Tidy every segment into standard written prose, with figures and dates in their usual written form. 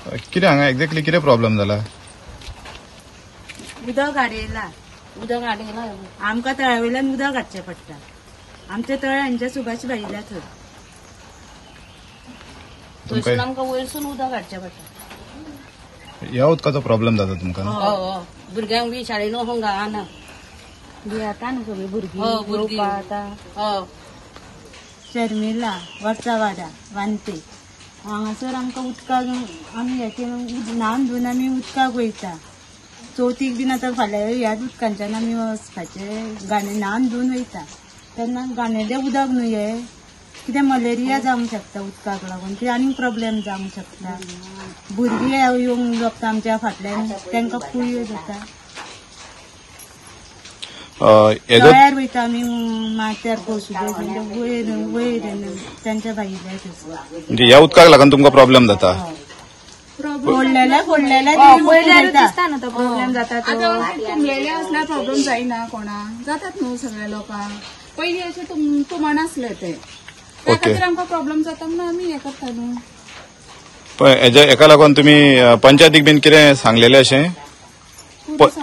कितें हांगा एक्झॅक्टली कितें प्रॉब्लम जाला? उदक हाडयला, उदक हाडयला, आमकां तळ्या वयल्यान उदक हाडचें पडटा. आमच्या तळ्या हांच्या सुभाष भाईल्या थंय थंयसून आमकां वयरसून उदक हाडचें पडटा. ह्या उदकाचो प्रॉब्लम जाता तुमकां? हय हय, भुरग्यांक बी शाळेन वचूंक गावना. भियेता न्हू सगळीं भुरगीं. हय भुरगीं. हय. शर्मिला वरचावाडा वांते हांगासर आमकां उदकाक आमी हें केलें, न्हावन धुवन आमी उदकाक वयता. चवथीक बीन आतां फाल्यां ह्याच उदकांच्यान आमी वचपाचें, घाणे न्हावन धुवन वयता तेन्ना घाणेरडें उदक न्हू हें, कितें मलेरिया जावंक शकता उदकाक लागून, ती आनीक प्रॉब्लेम जावंक शकता. भुरगीं येवंक जगता आमच्या फाटल्यान, तांकां कुळयो जाता. तळ्यार वयता आमी माथ्यार कोसुबे वयर वयर तांच्या भाईल्या. म्हणजे ह्या उदकाक लागून तुमकां प्रॉब्लेम जाता? फोडलेल्या फोडलेल्या दिसता न्हू तो प्रॉब्लेम जाता. तुमलेले असल्यार प्रॉब्लेम जायना कोणाक, जातात न्हू सगळ्या लोकांक. पयलीं अशें तुमनासले ते, त्या खातीर आमकां प्रॉब्लेम जाता म्हणून आमी हें करता न्हू. पण हेका लागून तुमी पंचायतीक बीन कितें सांगलेलें अशें?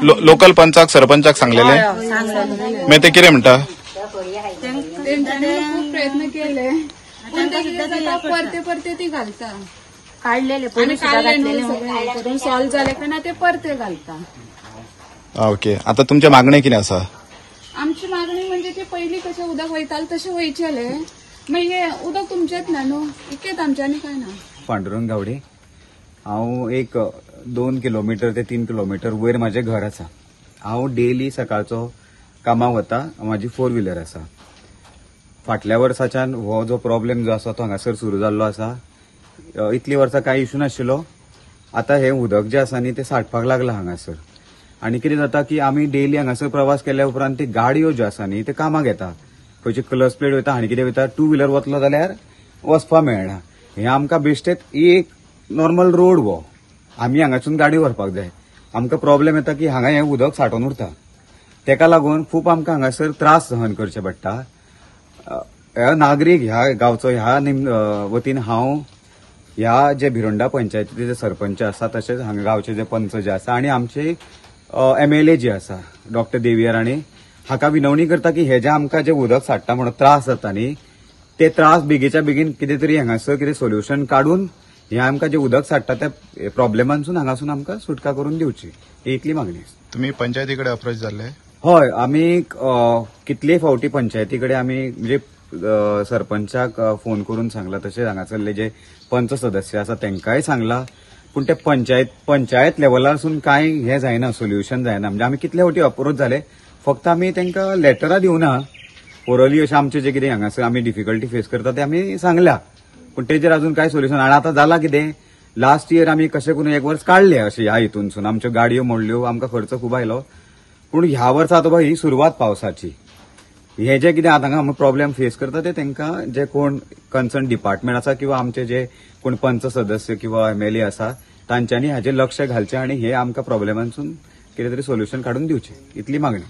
लोकल पंचाक सरपंचाक सांगलेले? मागीर ते कितें म्हणटा? तेंच्यांनी खूब प्रयत्न केले पूण ते कितें जाता, परते परते ती घालता. काडलेले करून सॉल्व जाले काय ना ते परते घालता. ओके, आता तुमच्या मागणी कितें आसा? आमची मागणी म्हणजे ते पयलीं कशें उदक वयतालें तशें वयचेलें, मागीर उदक तुमचेंच ना न्हू, इतकेंच आमच्यांनी काय ना. पांडुरंग गावडे. हांव एक 2 किलोमिटर ते 3 किलोमिटर वयर म्हाजें घर आसा. हांव डेली सकाळचो कामाक वता. म्हाजी 4 व्हिलर आसा. फाटल्या वर्साच्यान हो जो प्रॉब्लेम जो आसा तो हांगासर सुरू जाल्लो आसा. इतली वर्सां कांय इशू नाशिल्लो. आतां हें उदक जें आसा न्ही तें साठपाक लागलां हांगासर. आनी कितें जाता की आमी डेली हांगासर प्रवास केल्या उपरांत ती गाडयो ज्यो आसा न्ही ते कामाक येता. खंयची क्लच प्लेट वयता आनी कितें वयता, 2 व्हिलर वतलो जाल्यार वचपा मेळना. हें आमकां बेश्टेच एक नॉर्मल रोड हो, आमी हांगासून गाडी व्हरपाक जाय. आमकां प्रॉब्लेम येता की हांगा हें उदक साठोवन उरता, तेका लागून खूब आमकां हांगासर त्रास सहन करचे पडटा. ह्या नागरीक ह्या गांवचो ह्या वतीन हांव ह्या जे भिरोंडा पंचायतीचे जे सरपंच आसा तशेंच हांगा गांवचे जे पंच जे आसा आनी आमचे MLA जे आसा डॉक्टर देविया राणे हाका विनवणी करता की हे जे आमकां जे उदक साठटा म्हणून त्रास जाता न्ही ते त्रास बेगीच्या बेगीन कितें तरी हांगासर कितें सोल्युशन काडून हे आमकां जे उदक साठटा त्या प्रॉब्लेमांसून हांगासून आमकां सुटका करून दिवची, ही इतली मागणी आसा. तुमी पंचायती कडेन अप्रोच जाल्ले? हय, आमी कितले फावटी पंचायती कडेन आमी म्हणजे सरपंचाक फोन करून सांगला, तशेंच हांगासरले जे पंच सदस्य आसा तांकांय सांगला, पूण ते पंचायत लेवलारसून कांय हें जायना, सोल्युशन जायना. म्हणजे आमी कितले फावटी अप्रोच जाले, फक्त आमी तांकां लेटरां दिवना, ओरली अशें आमचें जें कितें हांगासर आमी डिफिकल्टी फेस करता ते आमी सांगल्या, पूण तेजेर अजून कांय सोल्युशन. आनी आतां जालां कितें, लास्ट इयर आमी कशें करून एक वर्स काडलें अशें ह्या हितूनसून, आमच्यो गाडयो मोडल्यो, आमकां खर्च खूब आयलो. पूण ह्या वर्सा आतां ही सुरवात पावसाची, हे जे कितें आतां आमी प्रॉब्लेम फेस करता ते तांकां जे कोण कन्सर्न डिपार्टमेंट आसा किंवा आमचे जे कोण पंच सदस्य किंवा MLA आसा तांच्यांनी हाजेर लक्ष घालचें आनी हे आमकां प्रॉब्लेमांसून कितें तरी सोल्युशन काडून दिवचें, इतली मागणी.